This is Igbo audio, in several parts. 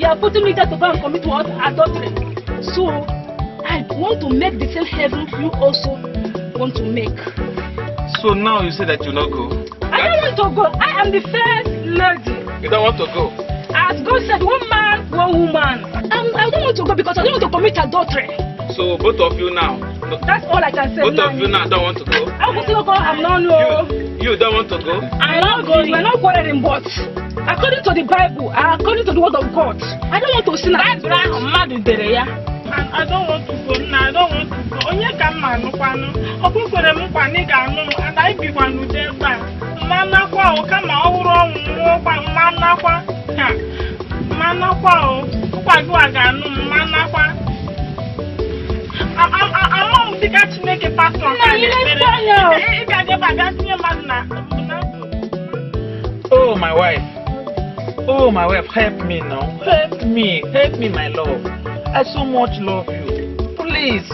You are putting me there to go and commit what? Adultery. So, I want to make the same heaven you also want to make. So now you say that you not go. I don't want to go. I am the first lady. You don't want to go. As God said, one man, one woman. I don't want to go because I don't want to commit adultery. So both of you now. That's all I can say. Both of you now don't want to go. I want to go. I'm not no. You don't want to go. I'm not going. We're not quarreling, but according to the Bible, according to the word of God, I don't want to sin. Baịbụl ahụ mmadụ dere ya. I don't want to go, nna, I don't want to go. Onye ka m ma anụkwanụ? Ọ bụ kwere m nkwa na ị ga-anụ m, and anyị bikwa n'udo ebe a. Mma nakwa o, kama ọ wụrụ ọnwụ nwụọkwa, mma nakwa. Ha, mma nakwa o, nkwa gị wa ga-anụ m, mma nakwa. Ama m dịka Chineke pastọ nke a Nna, ị na-ekpere. na-ekpe anya o. Ị ga-abịa ebe a bịa tinye mmadụ na nsogbu. Oh, my wife. Oh, my wife, help me now. Help me. Help me, my love. I so much love you. Please,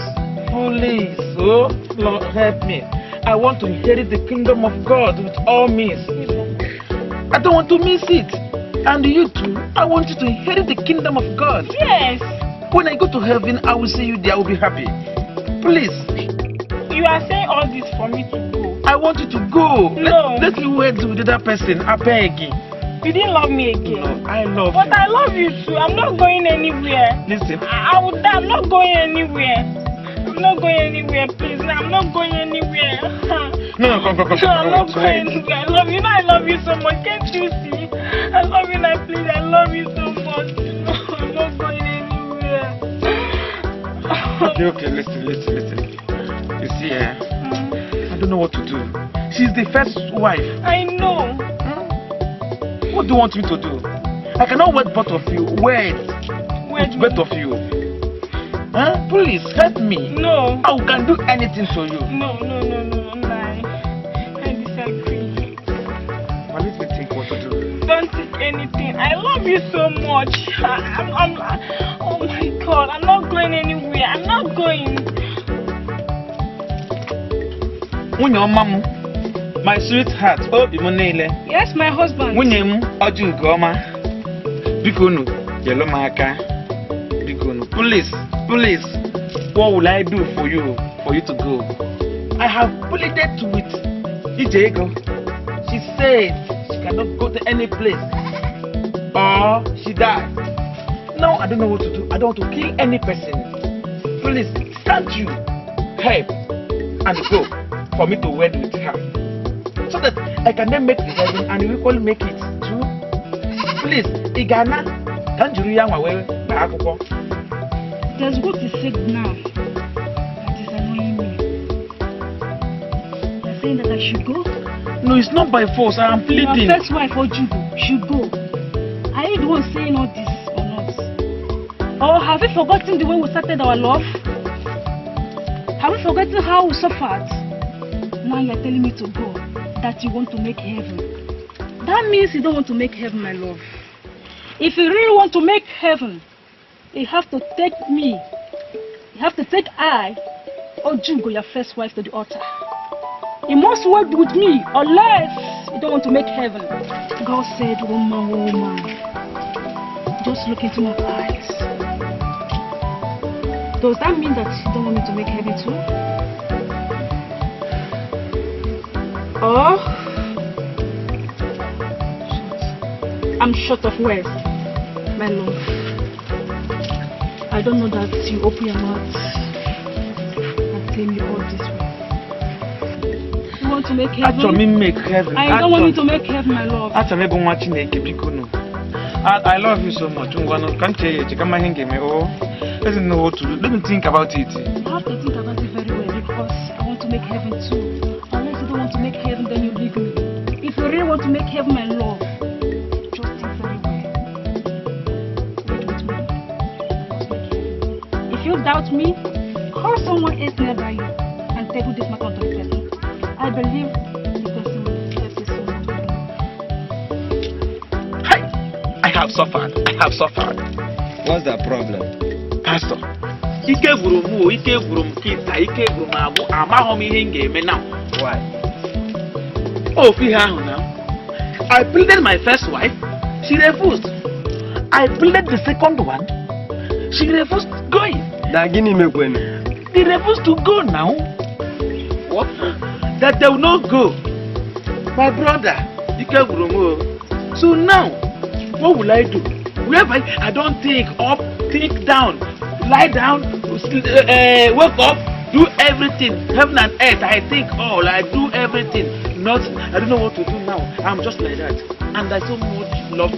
please, oh, Lord, help me. I want to inherit the kingdom of God with all means. I don't want to miss it. And you too, I want you to inherit the kingdom of God. Yes. When I go to heaven, I will see you there. I will be happy. Please, You are saying all this for me to go. I want you to go. No. Let me wait with the other person. I beg you. You didn't love me again. No, I love But you. I love you too. I'm not going anywhere. Listen, I would die. I'm not going anywhere. I'm not going anywhere, please. I'm not going anywhere. No, come, come, come, No, I'm come, not wait, going wait. anywhere. I love you. You know I love you so much. Can't you see? I love you now, please. I love you so much. No, I'm not going anywhere. Okay, listen, listen, listen. You see, eh, I don't know what to do. She's the first wife. I know. What do you want me to do? I cannot wait both of you. Wait. Wait. With both of you. Huh? Please help me. No. I can do anything to you. No. I disagree. But let me think what to do. Don't think anything. I love you so much. Oh my God, I'm not going anywhere. I'm not going. Nwunye ọma m, my sweetheart, obi m niile. Yes, my husband. Nwunye m, ọjị ọma. Biko unu, nyelu m aka. Biko unu, please, please, what will I do for you to go? I have pleaded with Ijego. She said she cannot go to any place or she die. Now I don't know what to do. I don't want to kill any person. Please, can't you help and go for me to wed with her? So that I can then make the heaven and you equally make it too. Please, ị ga-ana ka m jiri ya nwa wee gbaa akwụkwọ. There's what is said now that is annoying me. They're saying that I should go. No, it's not by force. I am pleading. Your first wife, Ojugo, should go. Are you the one saying all this or not? Or have you forgotten the way we started our love? Have you forgotten how we suffered? Now you're telling me to go, that you want to make heaven. That means you don't want to make heaven, my love. If you really want to make heaven, you have to take me, you have to take I, Ojugo, your first wife, to the altar. You must work with me, unless you don't want to make heaven. God said, "Woman, woman, just look into my eyes." Does that mean that you don't want me to make heaven too? Oh, shit. I'm short of words, my love. I don't know that you open your mouth and tell me all this way. You want to make heaven? Achọrọ m make heaven. I don't want you to make heaven, my love. Achọrọ m ịbụ nwa Chineke, biko nụ. I love you so much. Ngwanụ, ka m chee ya eche ka m ma ihe m ga-eme. Oh, let me know what to do. Let me think about it. You have to think about it very well because I want to make heaven too. Unless you don't want to make heaven, then you leave me. If you really want to make heaven, my love, just think very well. Wait with me. Must make heaven. If you doubt me, call someone else nearby you and table this matter to the person. I believe the person will help you so much. Hi! I have suffered. I have suffered. What's the problem? Pastor, ike gwụrụ m o, ike gwụrụ m kịta, ike gwụrụ m agbụ, amaghọ m ihe m ga-eme now. Why? Ofu ihe ahụ na. I pleaded my first wife, she refused. I pleaded the second one. She refused going. Na gịnị mekwenu? They refused to go now. What? That they will not go. My brother, ike gwụrụ m o. So now, what will I do? Whereby I don't think up, think down, lie down, wake up, do everything, heaven and earth. I think all, I do everything. Nothing. I don't know what to do now. I'm just like that. And I so much love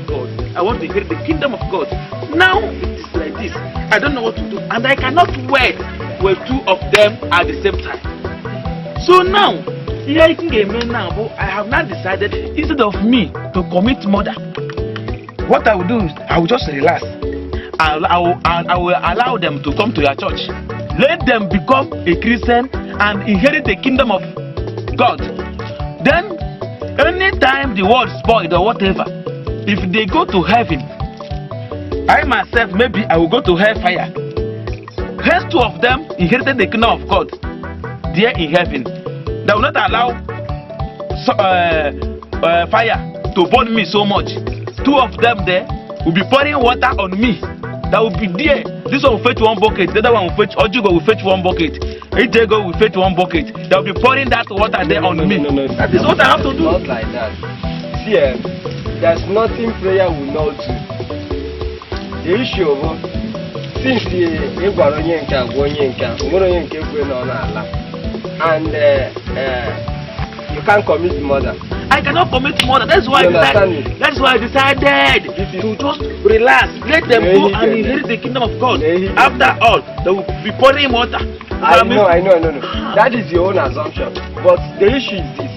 God. I want to inherit the kingdom of God. Now it is like this. I don't know what to do, and I cannot wait with two of them at the same time. So now, ihe I ga-eme now bụ I have now decided, instead of me to commit murder, what I will do is I will just relax. I will allow them to come to your church. Let them become a Christian and inherit the kingdom of God. Then, anytime the world spoiled or whatever, if they go to heaven, I myself, maybe I will go to hellfire. Hence, two of them inherited the kingdom of God there in heaven. They will not allow fire to burn me so much. Two of them there will be pouring water on me. That will be there. This one will fetch one bucket, the other one will fetch, Ojugo will fetch one bucket, Ijego will fetch one bucket. They will be pouring that water there No, on no, me. no, no, no. That is what I have to do. Not like that. See, there's nothing prayer will not do. The issue bụ since ị gwara onye nke a gwa onye nke a, o nwere onye nke kwe na ọ na-ala, and you can't commit murder. I cannot commit murder. That's why I You understand decided. me? That's why I decided This is- to just relax. Let them There go you and go. inherit the kingdom of God. There you go. After all, they will be pouring water. I know, I know, I know, no. That is your own assumption. But the issue is this.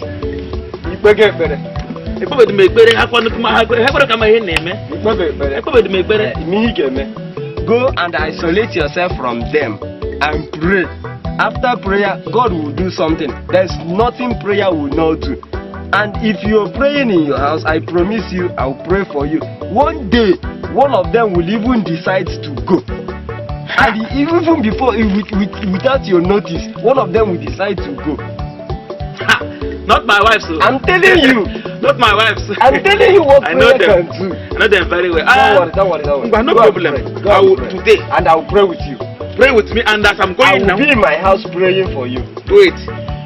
Ikpego ekpere. Ekpebedu m ekpere, ha kwanụ ha kwere ha kwere ka ma ihe na-eme. Ikpego ekpere. Ekpebedu m ekpere. Ime ihe ị ga-eme. Go and isolate yourself from them and pray. After prayer, God will do something. There's nothing prayer will not do. And if you're praying in your house, I promise you, I'll pray for you. One day, one of them will even decide to go. And even before, without your notice, one of them will decide to go. Ha! Not my wife, so. I'm telling you. Not my wife. So. I'm telling you what I know prayer them. can do. I know them very well. Don't Ah, worry, don't worry, don't worry. Ngwa, no Go and problem. pray. Go I and will pray. today. And I will pray with you. Pray with me, and as I'm I going will now, be in my house praying for you. do it.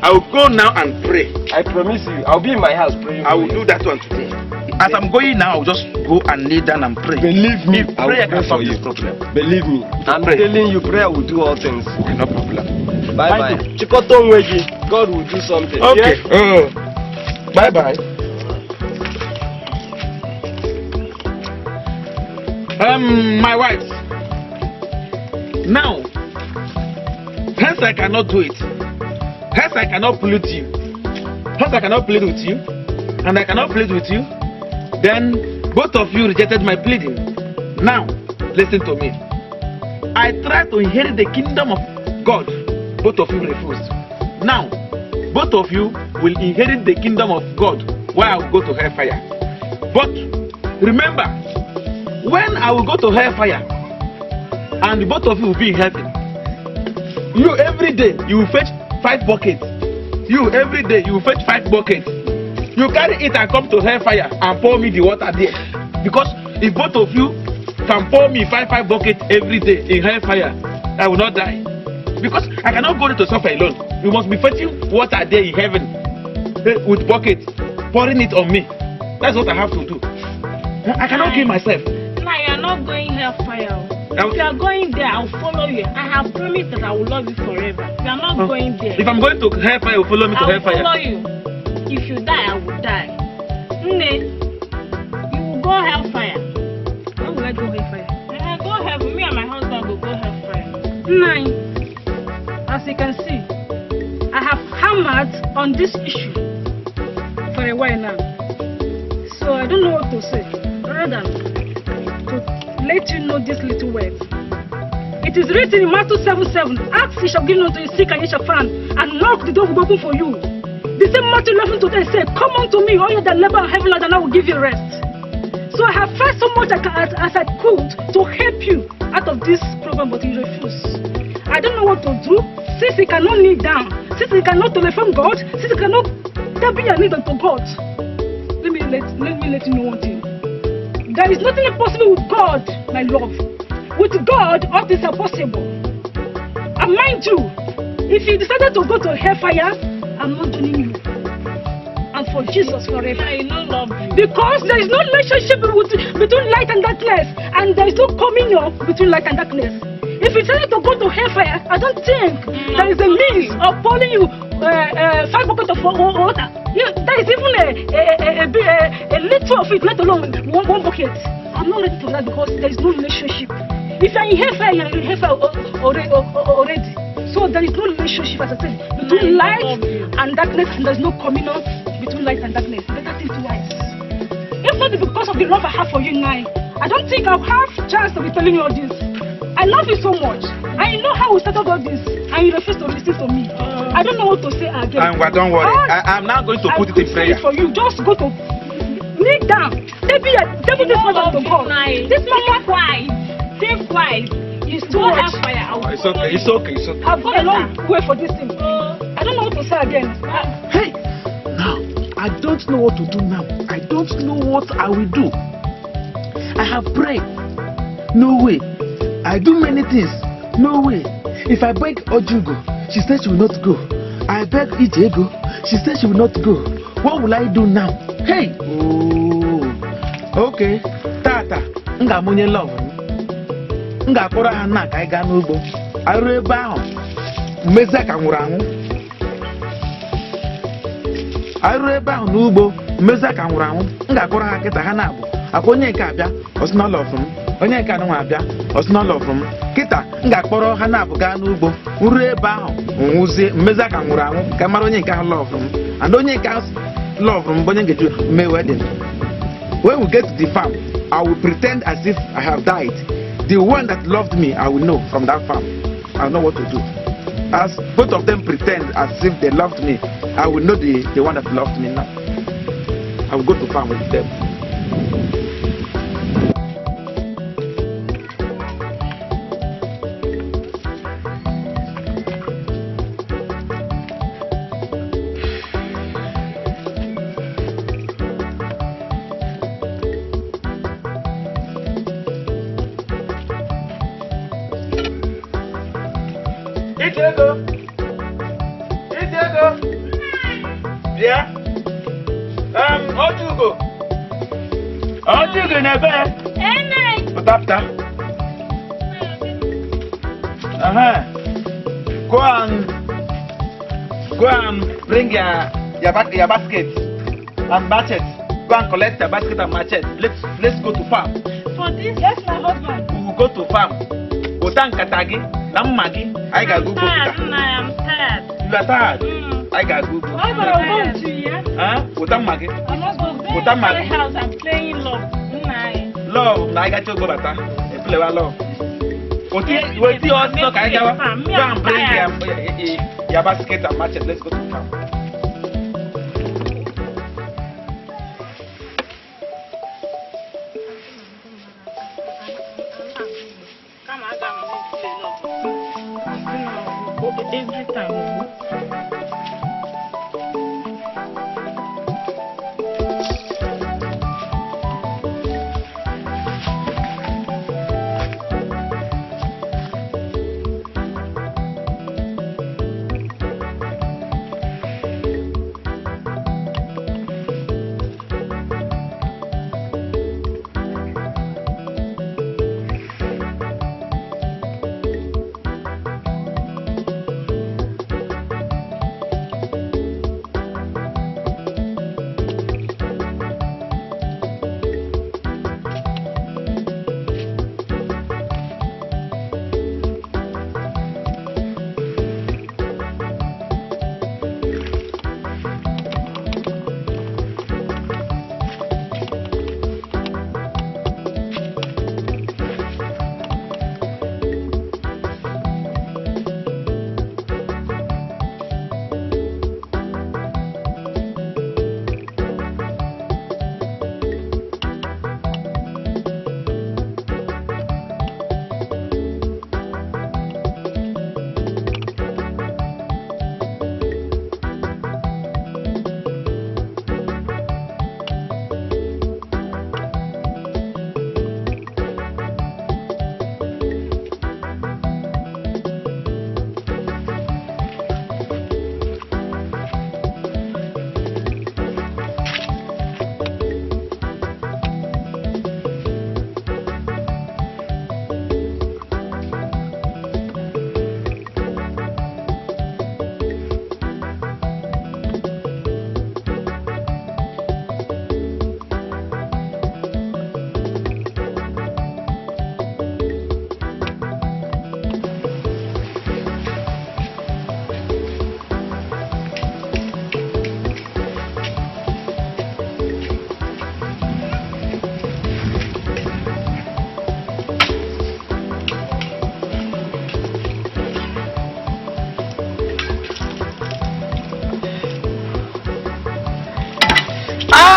I will go now and pray. I promise you, I'll be in my house praying I for will you. do that one today. As I'm going now, I'll just go and kneel down and pray. Believe me, If I will prayer pray can for solve you. this problem. Believe me, I'm Pray. telling you, prayer will do all things. Okay, no problem. Bye Bye bye. Chịkọta onwe gị, God will do something. Okay. Yeah? Bye bye. My wife. Now, hence I cannot do it. Hence I cannot plead you. Hence I cannot plead with you, and I cannot plead with you. Then both of you rejected my pleading. Now, listen to me. I tried to inherit the kingdom of God. Both of you refused. Now, both of you will inherit the kingdom of God while I will go to hellfire. But remember, when I will go to hellfire, and both of you will be in heaven, you every day you will fetch five buckets. You every day you will fetch five buckets. You carry it and come to hellfire and pour me the water there. Because if both of you can pour me five five buckets every day in hellfire, I will not die. Because I cannot go there to suffer alone. You must be fetching water there in heaven, with buckets, pouring it on me. That's what I have to do. I cannot kill myself. Now you are not going hellfire. If you are going there, I will follow you. I have promised that I will love you forever. You are not Huh. going there. If I'm going to hellfire, you follow me to I will hellfire. follow you. If you die, I will die. Nne, you will go hellfire. Why will I go hellfire? Go heaven. Me and my husband will go hellfire. Nine. As you can see, I have hammered on this issue for a while now. So I don't know what to say, rather than to let you know this little word. It is written in Matthew 7 7, "Ask, ye shall give unto you, seek and ye shall find, and knock, the door will be open for you." The same Matthew 11 to 10 say, "Come unto me, all you that labor and heavy laden, and I will give you rest." So I have tried so much as I could to help you out of this problem, but you refuse. I don't know what to do since he cannot kneel down, since he cannot telephone God, since he cannot tell me your need unto God. Let me let you know one thing. There is nothing impossible with God, my love. With God, all things are possible. And mind you, if you decided to go to hellfire, I'm not joining you. And for Jesus forever. I no love you. Because there is no relationship between light and darkness, and there is no communion between light and darkness. If you decided to go to hellfire, I don't think there is a means of pouring you 5 buckets of water. There is even a little of it, let alone one bucket. I'm not ready for that because there is no relationship. If you are in hellfire, you are in hellfire already. So there is no relationship, as I said, between light and darkness, and there is no communion between light and darkness. Better think twice. If not because of the love I have for you now, I don't think I'll have chance to be telling you all this. I love you so much. I know how we started all this, and you refuse to listen to me. I don't know what to say again. And well, don't worry. I'm now going to put it in prayer. For you, just go to kneel down. Maybe this matter to God. This matter, quiet. Think wise. It's too much. It's okay. It's okay. It's okay. I've got a long way for this thing. I don't know what to say again. Hey, now I don't know what to do now. I don't know what I will do. I have prayed. No way. I do many things. No way. If I beg Ojugo, she says she will not go. I beg Ijego, she says she will not go. What will I do now? Hey! Oh. Okay. Tata, m ga-amụnye love m. M ga-akpọrọ ha nna ka anyị gaa n'ugbo. Arụ ebe ahụ, mmezie ka nwụrụ anwụ. Arụ ebe ahụ n'ugbo, mmezie ka nwụrụ anwụ. M ga-akpọrọ ha kịta ha na-abụ. Akwa onye nke abịa, ọ sị na ọ love m. Onye nke anụnwa abịa, ọ sị na ọ love m. Kịta, m ga-akpọrọ ha na-abụ gaa n'ugbo. Nruo ebe ahụ, nwụzie, mmezie ka nwụrụ anwụ ka mara onye nke ahụ love m. And onye nke ahụ love m bụ onye ngeji mee wedding. When we get to the farm, I will pretend as if I have died. The one that loved me, I will know from that farm. I know what to do. As both of them pretend as if they loved me, I will know the one that loved me now. I will go to farm with them. Ijego! Ijego! Bịa! Ojugo! Ojugo na-ebe! Pụta pụta! Go and bring your basket and machete. Go and collect your basket and machete. Let's go to farm. For this? Yes, my husband. We will go to farm. Wota nkata gị na mma gị. I got Google. I am tired. You are tired? I got Google. I'm going to, yeah. Huh? Wota mma gị. I'm not going to Wota mma gị. House. I'm playing love. Love. Na I got to go bata. Play love. Go and bring your basket and machete. Let's go to the farm. Every time.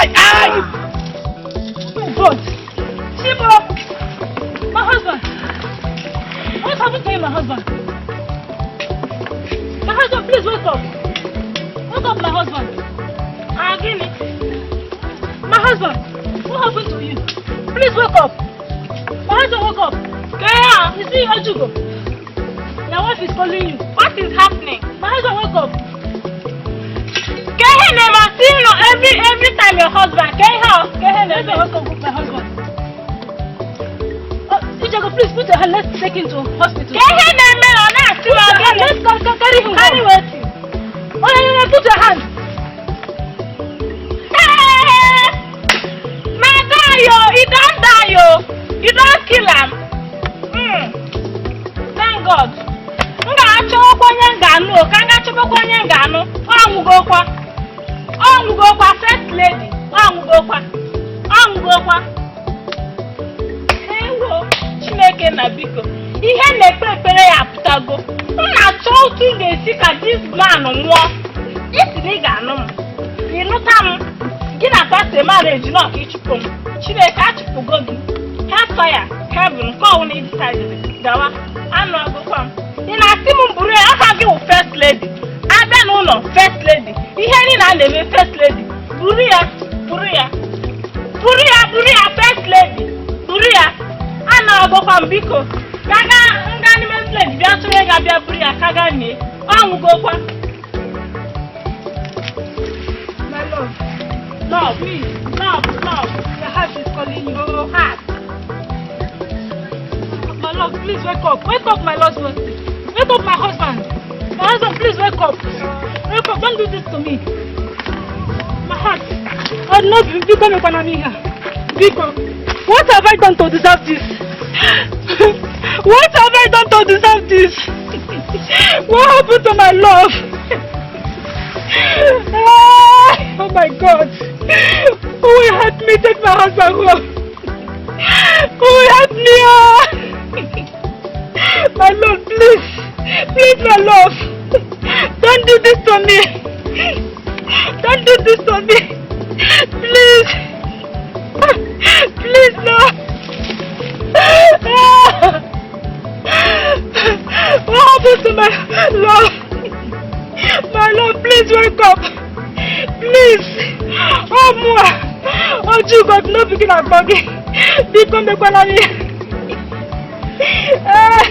Ai! Ai! Oh my God! Chibo! My husband! What happened to you, my husband? My husband, please wake up! Wake up, my husband! Ah, gịnị? My husband! What happened to you? Please wake up! My husband, wake up! Kee You see Ojugo? Your wife is calling you. What is happening? My husband, wake up! Kee ihe na-eme asị nọ every time your husband. Kee ihe ọ? Kee ihe na-eme? Wake up, my husband. Oh, Ijago, please put your hand. Let's take him to hospital. Kee ihe na-eme ọ na-asị Put m your hand. gịnị? Let's carry him. Carry home. wetin? Oh, yeah, yeah, put your hand. Hey! Na die o! E don die o! You don kill am? Thank God. M ga-achọwakwa onye m ga-anụ o, ka m ga-achọbakwa onye m ga-anụ. Ọ anwụgokwa. Ọ anwụgokwa, first lady. Ọ anwụgokwa. Ọ anwụgokwa. Ewo, Chineke na biko. Ihe m na-ekpe ekpere ya apụtago. M na-achọ otu m ga-esi ka this man nwụọ. Isi na ị ga-anụ m. Ị nụta m. Gị na pastor marriage nọ ka ịchụpụ m. Chineke achụpụgo gị. Hellfire, heaven, nke ọwụna ị decided. Gawa, anụ agụkwa m. Ị na-asị m bụrụ ya, aha gị wụ first lady. Abịa n'ụlọ first lady. Ihe niile a na-eme first lady. Buru ya, buru ya. Buru ya, buru ya, first lady. Buru ya. Anụ agụkwa m biko. Ka ga nga n'ime village bịa chọrọ ịga bịa buru ya ka ga nie. Ọ anwụgokwa. My love, Love, please, love, love. your heart is calling you. Oh, heart. My love, please wake up. Wake up, my husband. Wake up, my husband. My husband, please wake up. Wake up. Don't do this to me. My heart. Oh, no, biko mekwana m ihe a. Biko. What have I done to deserve this? What have I done to deserve this? What happened to my love? Ah, oh my God. Who will help me take my husband home? Who will help me? Ah? My love, please. Please, my love. Don't do this to me. Don't do this to me. Please. Please, no. What happened to my love? My love, please wake up. Please. Oh, moi. Oh, Jugo, no begin at buggy. Biko mekwana m ihe. Ah.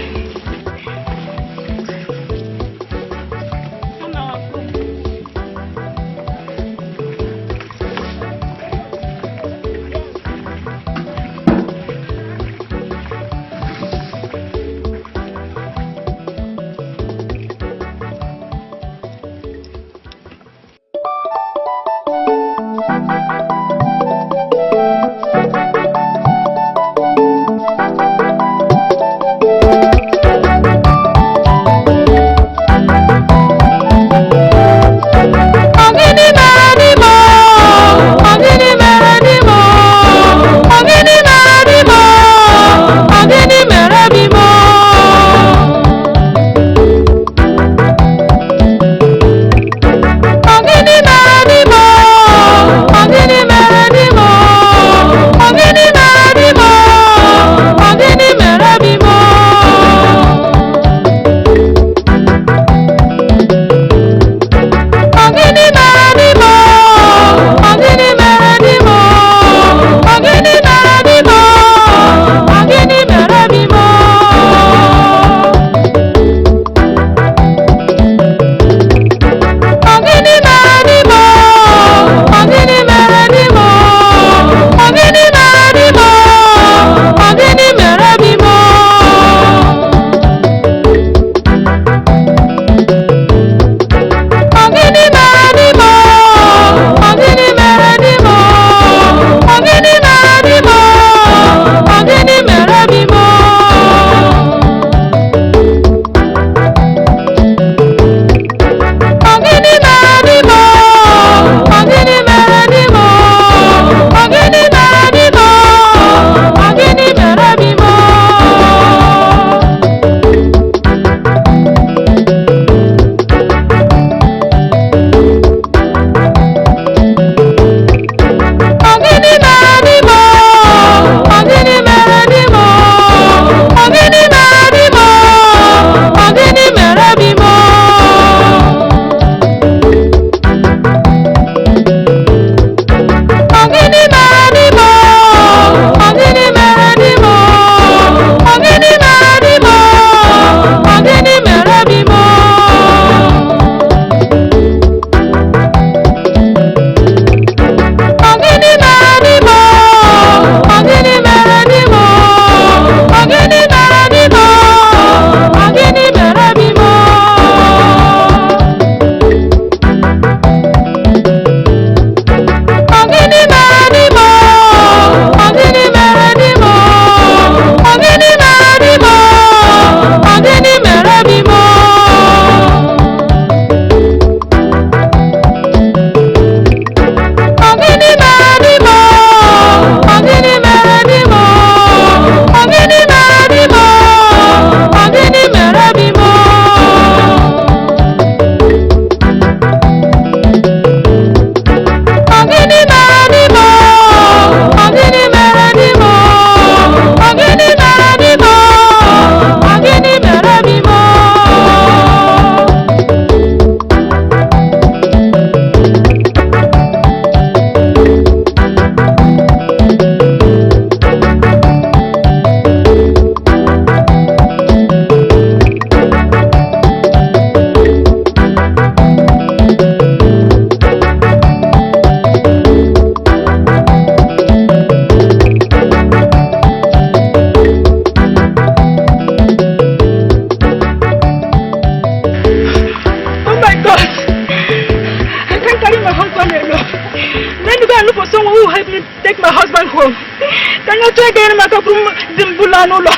Onye chọọ ga-enyere m aka bụrụ di m bụla n'ụlọ.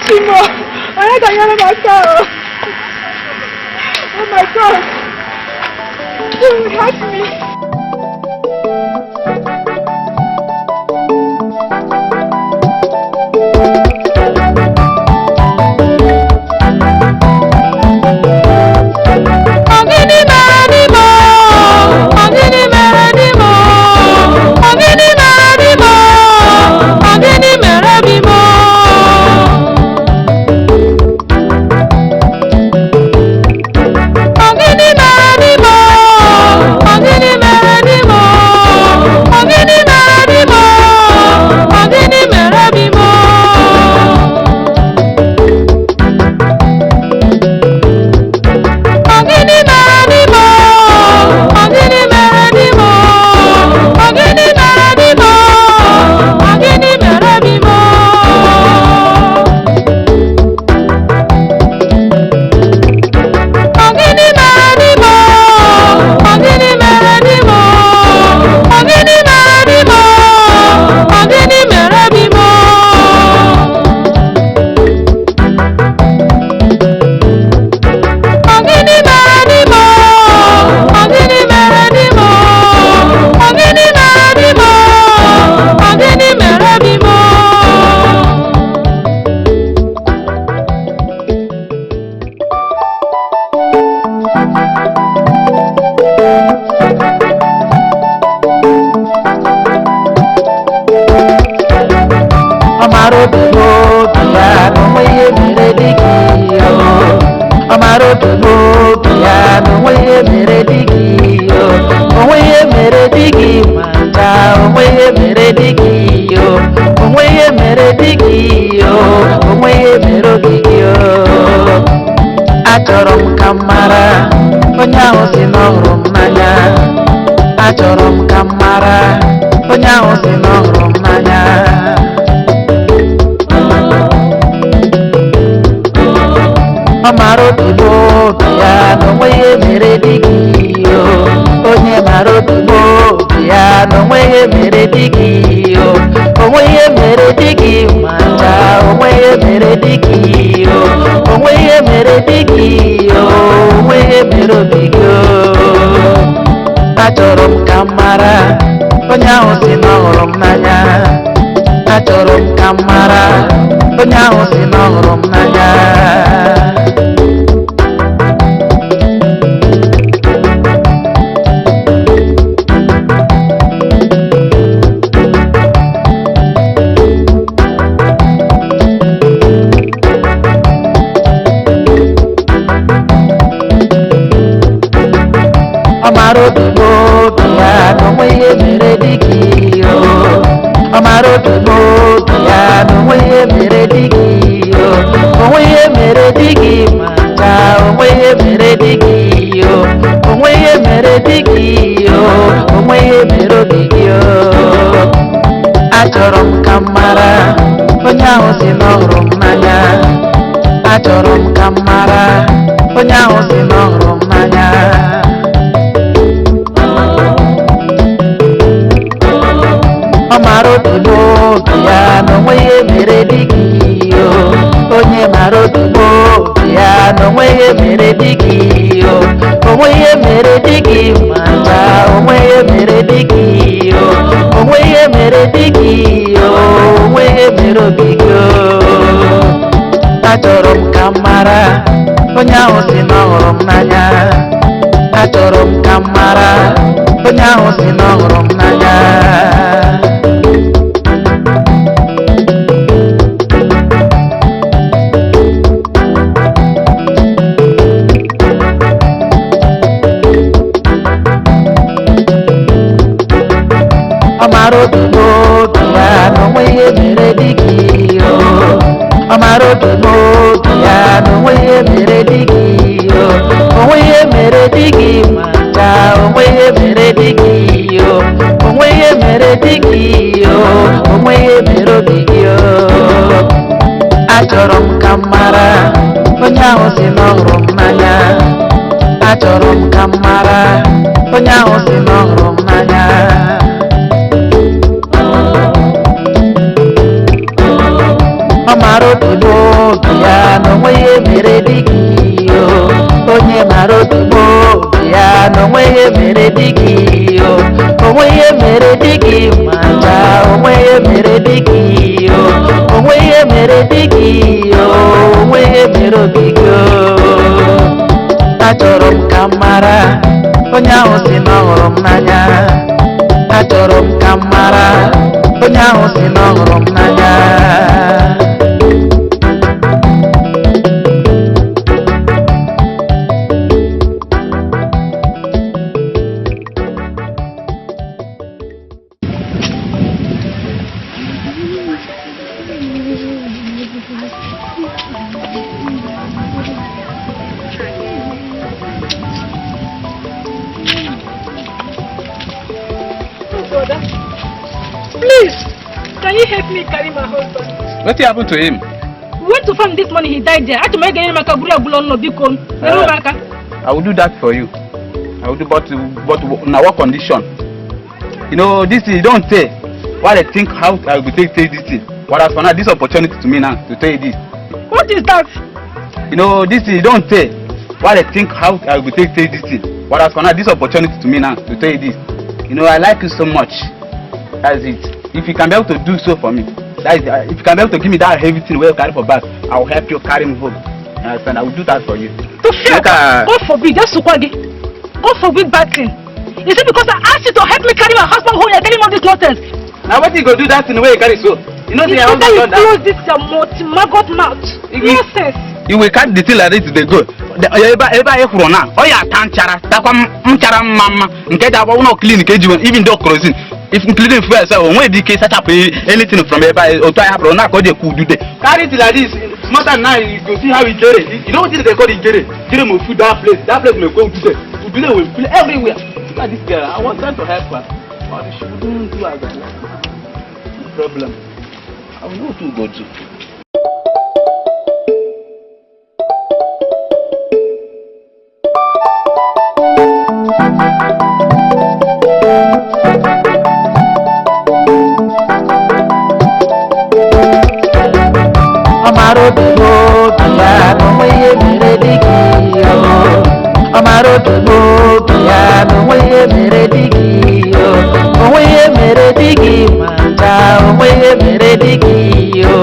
Chimo, onye ga-enyere m aka o? Oh my God. Help me. Achọrọ m ka m mara onye ahụ si na ọ hụrụ m n'anya. Achọrọ m ka m mara onye ahụ si na ọ hụrụ m n'anya. Ọ mara obi n'obi ya na onwe ihe mere di gị o. Onye mara obi n'obi ya na onwe ihe mere di gị o. Onwe ihe mere di gị ma ncha, onwe ihe mere di gị o. Onwe ihe mere di gị o, onwe ihe mere obi gị o. Achọrọ m ka m mara onye ahụ si na ọ hụrụ m n'anya. Achọrọ m ka m mara onye ahụ si na ọ hụrụ m n'anya. Ọ mara obi n'obi ya na onwe ihe mere di gị o. Ọ mara obi n'obi ya na onwe ihe mere di gị o. Onwe ihe mere di gị ma ncha, onwe ihe mere di gị o. Onwe ihe mere di gị o, onwe ihe mere obi gị o. Achọrọ m ka m mara onye ahụ si na ọ hụrụ m n'anya. Achọrọ m ka m mara onye ahụ si na ọ hụrụ m n'anya. Ọ mara obi n'obi ya na onwe ihe mere di gị o. Onye mara obi n'obi ya na onwe ihe mere di gị o. Onwe ihe mere di gị ma ncha, onwe ihe mere di gị o. Onwe ihe mere di gị o, onwe ihe mere obi gị o. Achọrọ m ka m mara onye ahụ si na ọ hụrụ m n'anya. Achọrọ m ka m mara onye ahụ si na ọ hụrụ m n'anya. Ọ mara obi n'obi ya na onwe ihe mere di gị o. Ọ mara obi n'obi ya na onwe ihe mere di gị o. Onwe ihe mere di gị ma ncha, onwe ihe mere di gị o. Onwe ihe mere di gị o, onwe ihe mere obi gị o. Achọrọ m ka m mara onye ahụ si na ọ hụrụ m n'anya. Achọrọ m ka m mara onye ahụ si na ọ hụrụ m n'anya. Ọ mara obi n'obi ya na onwe ihe mere di gị o. Onye mara obi n'obi ya na onwe ihe mere di gị o. Onwe ihe mere di gị ma ncha, onwe ihe mere di gị o. Onwe ihe mere di gị o, onwe ihe mere obi gị o. Achọrọ m ka m mara onye ahụ si na ọ hụrụ m n'anya. Achọrọ m ka m mara onye ahụ si na ọ hụrụ m n'anya. Brother, please, can you help me carry my husband? Wetin happen to him? We went to farm this morning, he died there. Achọrọ m ịga nyere m aka buru agbụlọ nọ biko. Nyere m aka. I will do that for you. I will do, but na what condition? You know this thing you don tey. Why they think how I go take this thing? Whereas for now this opportunity to me now to tell you this. What is that? You know this thing you don tey. Why they think how I go take this thing? Whereas for now this opportunity to me now to tell you this. You know I like you so much. That's it. If you can be able to do so for me, that is, if you can be able to give me that heavy thing wey you carry for back, I will help you carry me home. You understand? I will do that for you. To fear. Make I- God forbid, just sukwa gị. God forbid bad thing. Is it because I asked you to help me carry my husband home, you're telling me all this nonsense? Na wetin you go do that thing wey you carry so? You know say It's your better husband you don die. close this your mouth, maggot mouth. Nonsense. You will carry the thing like this dey go. Ebe anyị kwuru na ọ ya ata nchara takwa nchara mma mma nke ji agba ụlọ clean ka eji even though kerosene if including fuel sef onwe dị ike sachapụ anything from ebe anyị otu anyị hapụrụ na ka ọ dị ekwu udude. Carry it like this small time now you go see how ijere, you know wetin they call ijere? Ijere mo full that place, that place mo ekwe udude, udude will full everywhere. Look at this girl, I was trying to help her but she wouldn't do as I like. No problem, I will know what to go do. Ọ mara obi n'obi ya na onwe ihe mere di gị o. Ọ mara obi n'obi ya na onwe ihe mere di gị o. Onwe ihe mere di gị ma ncha, onwe ihe mere di gị o.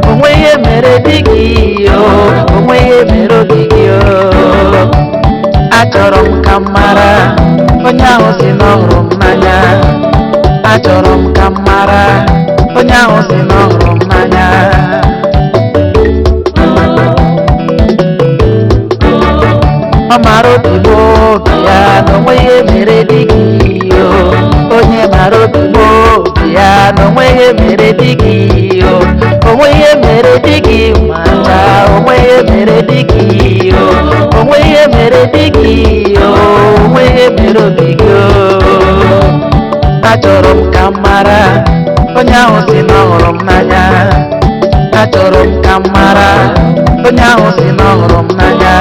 Onwe ihe mere di gị o, onwe ihe mere obi gị o. Achọrọ m ka m mara onye ahụ si na ọ hụrụ m n'anya. Achọrọ m ka m mara onye ahụ si na ọ hụrụ m n'anya. Ọ mara obi n'obi ya na onwe ihe mere di gị o. Onye mara obi n'obi ya na onwe ihe mere di gị o. Onwe ihe mere di gị ma ncha, onwe ihe mere di gị o. Onwe ihe mere di gị o, onwe ihe mere obi gị o. Achọrọ m ka m mara onye ahụ si na ọ hụrụ m n'anya. Achọrọ m ka m mara onye ahụ si na ọ hụrụ m n'anya.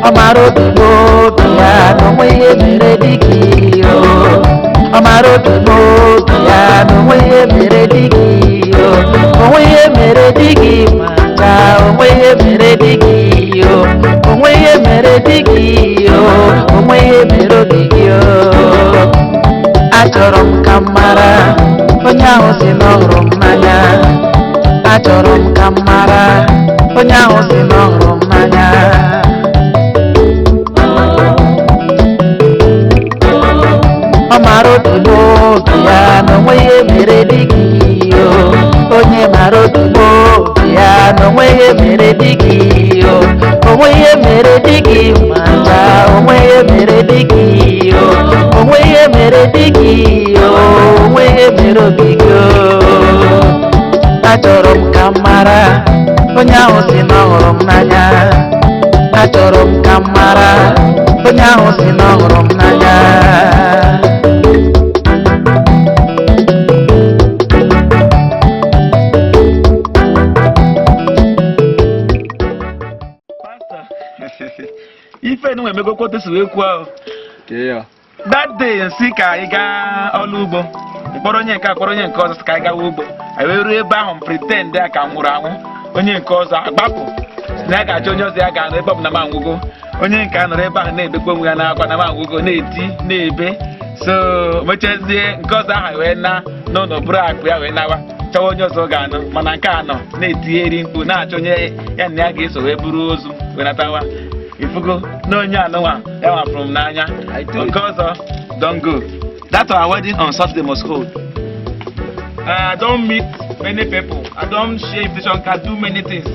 Ọ mara obi n'obi ya na onwe ihe mere di gị o. Ọ mara obi n'obi ya na onwe ihe mere di gị o. Onwe ihe mere di gị ma ncha, onwe ihe mere di gị o. Onwe ihe mere di gị o, onwe ihe mere obi gị o. Achọrọ m ka m mara onye ahụ si na ọ hụrụ m n'anya. Achọrọ m ka m mara onye ahụ si na ọ hụrụ m n'anya. Ọ mara obi n'obi ya na onwe ihe mere di gị o. Onye mara obi n'obi ya na onwe ihe mere di gị o. Onwe ihe mere di gị ma ncha, onwe ihe mere di gị o. Onwe ihe mere di gị o, onwe ihe mere obi gị o. Achọrọ m ka m mara onye ahụ si na ọ hụrụ m n'anya. Achọrọ m ka m mara onye ahụ si na ọ hụrụ m n'anya. Emegokwa otu si wee kwuo ahụ. Kee ya. That day nsị ka anyị gaa ọrụ ugbo, mkpọrọ onye nke a, kpọrọ onye nke ọzọ, sị ka anyị gawa ugbo. Anyị wee ruo ebe ahụ, m pretend ya ka m nwụrụ anwụ. Onye nke ọzọ agbapụ, sị na ya ga-achọ onye ọzọ ya ga-anọ ebe ọ bụ na m anwụgo. Onye nke a nọrọ ebe ahụ na-ebekwa onwe ya n'akwa na m anwụgo, na-eti, na-ebe. So mechazie, nke ọzọ ahụ wee na n'ụlọ bụrụ akụ ya wee nawa, chọwa onye ọzọ ga-anọ. Mana nke a nọ na-etigheri mkpu, na-achọ onye ya na ya ga-eso wee buru ozu wee natawa. Ifugo na onye anụnwa ya nwafụrụ m n'anya. I told Nke ọzọ don go. That our wedding on Saturday must hold. I don meet many people. I don share invitation card, do many things.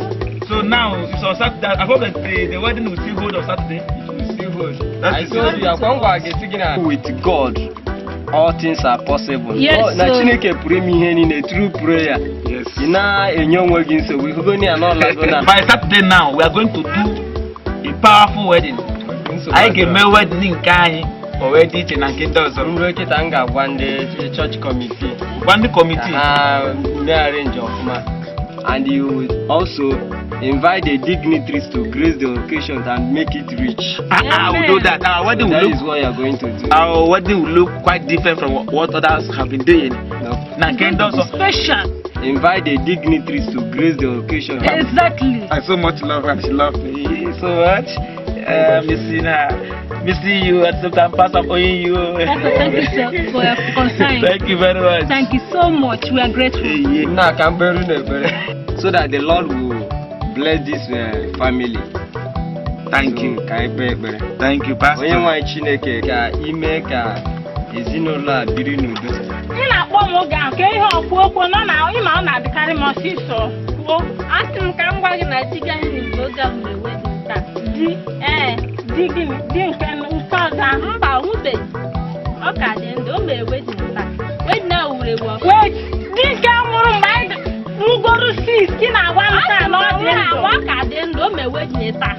So now it's on Saturday. I hope that the wedding will still hold on Saturday. It will still hold. That I is told you, akwa ngwa ga-esi gị na with God all things are possible. Yes, Na sir. Chineke pụrụ ime ihe niile through prayer. Yes. Ị na-enye onwe gị nsogbu, ihugo na ya na ọlago na By Saturday now, we are going to do a powerful wedding. Nsogbu Anyị adịrọ. ga-eme wedding nke anyị o wee dị iche na nke ndị ọzọ. Nruo kịta, m ga-agwa ndị church committee Gwa ndị ka committee. ha mee arrange ọfụma, and you will also invite the dignitaries to grace the occasion and make it rich. Ah ah, we do that. Our wedding That will is look what you are going to do. Our wedding will look quite different from what others have been doing. No. Na nke ndị ọzọ. Special. Invite the dignitaries to grace the occasion. Exactly. I so much love her and she loves me so much. Missing her, missing you at some time past, I'm owing you. Pastor, thank you, sir, for your concern. Thank you very much. Thank you so much. We are grateful. Yeah. Nna, ka mkperu na ekpere so that the Lord will bless this family. Thank So, you. Ka anyị kpee ekpere. Thank you, Pastor. Onye nwe anyị Chineke, ka ime ka ezinụlọ a biri n'udo. Ị na-akpọ m oge ahụ ka ihe ọkwu okwu nọ na ịma ọ na-adịkarị m ọsịsọ. Kwuo. Asị m ka m gwa gị na di gị anyị nke oge ahụ mere wedding taa. Di? Ee. Di gịnị? Di nke ọzọ ahụ? Mba, ọ nwụbeghị. Ọ ka dị ndụ, o mere wedding taa. Wedding ahụ wuru ewu ọfụma. Wait, di nke nwụrụ mgbe anyị nwụgoro six ka ị na-agwa m taa na ọ dị Asị m na ọ ndụ? nwụrụ anwụ, ọ ka dị ndụ, o mere wedding taa.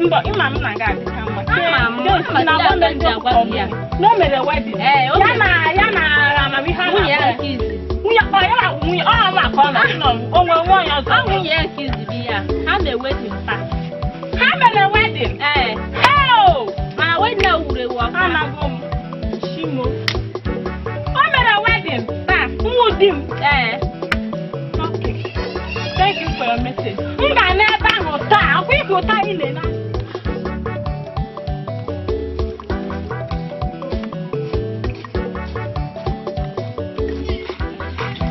Mbọ ịma m na ga adịka mma. Ama m, Ke- ama na m agwa m ya ka m ji eziokwu agwa ka ọ gị ya. bụ na o mere wedding? Ee, o Ya mere. na ya na amamihe a Nwunye ya na-akpọ ya. nke izi. Nwunye ọ ya na nwunye ọ ama ka ọ na o nwere nwaanyị ọzọ? Ọ nwunye ya nke izi dị ya. Ha mere wedding taa. Ha mere wedding? Ee. Heo! Mana wedding ahụ wuru ewu ọfụma. Anago m chimo, o mere wedding taa, nwụ di m? Ee. Okay. Thank you for your message. M ga n'ebe ahụ taa, akwa ịhụ taa ị na-ele anya.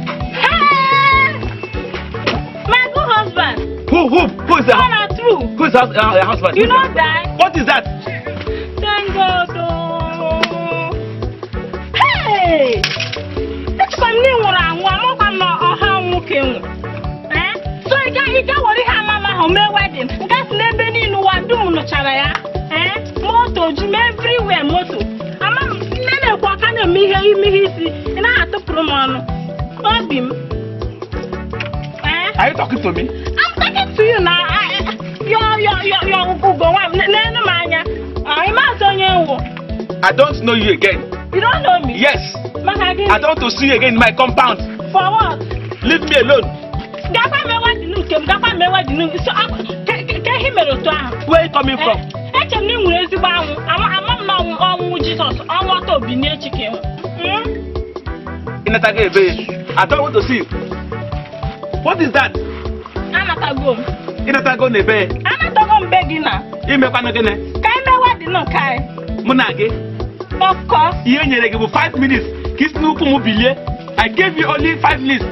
Hey! My good husband. Who is Oh, the na true. Who is your husband? You no die. What is that? Thank God. Oh. Hey! Echekwa m na ị nwụrụ anwụ, amakwa m na ọha nwoke nwụ. Eh? So ị ga were ihe amama ahụ mee wedding. Nke si n'ebe niile ụwa dum nụchara ya. Eh? Moto ju m everywhere, moto. Ama m nne na-ekwu aka na-eme ihe ime ihe isi. Ị naghị atụpụrụ m ọnụ. Obi m. Eh? Are you talking to me? I'm talking to you now. Your ugo nwa m n'elu m anya. Ah, ị maazị onye nwụ. I don't know you again. You don't know me? Yes. Maka gịnị? I don't want to see you again in my compound. For what? Leave me alone. Gakwa mee wedding nke m, gakwa mee wedding so ke ihe mere otu ahụ. Where are you coming from? Eh, eche m na ị nwere ezigbo anwụ. Ama m na ọnwụ Jizọs, ọnwụ ọtọ obi n'echi ka ịnwụ. Inatago ebe. I don't want to see you. What is that? Anatago m. Inatago n'ebe. Anatago m be gị na. Imekwanụ gịnị? Ka anyị mee wedding nke anyị. Mụ na gị. Of course. Ihe nyere gị bụ 5 minutes ka isi n'ụkwụ m bilie. I gave you only 5 minutes.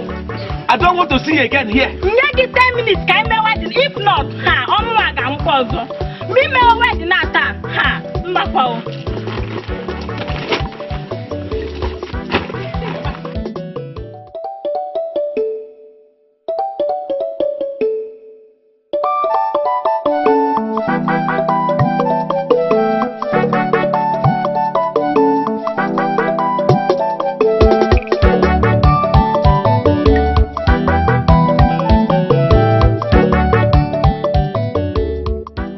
I don't want to see you again here. Nye gị 10 minutes ka anyị mee wedding. If not, ha, ọnwụ a ga-anwụkwa ọzọ. Ma ime wedding na taa, ha, mbakwa o.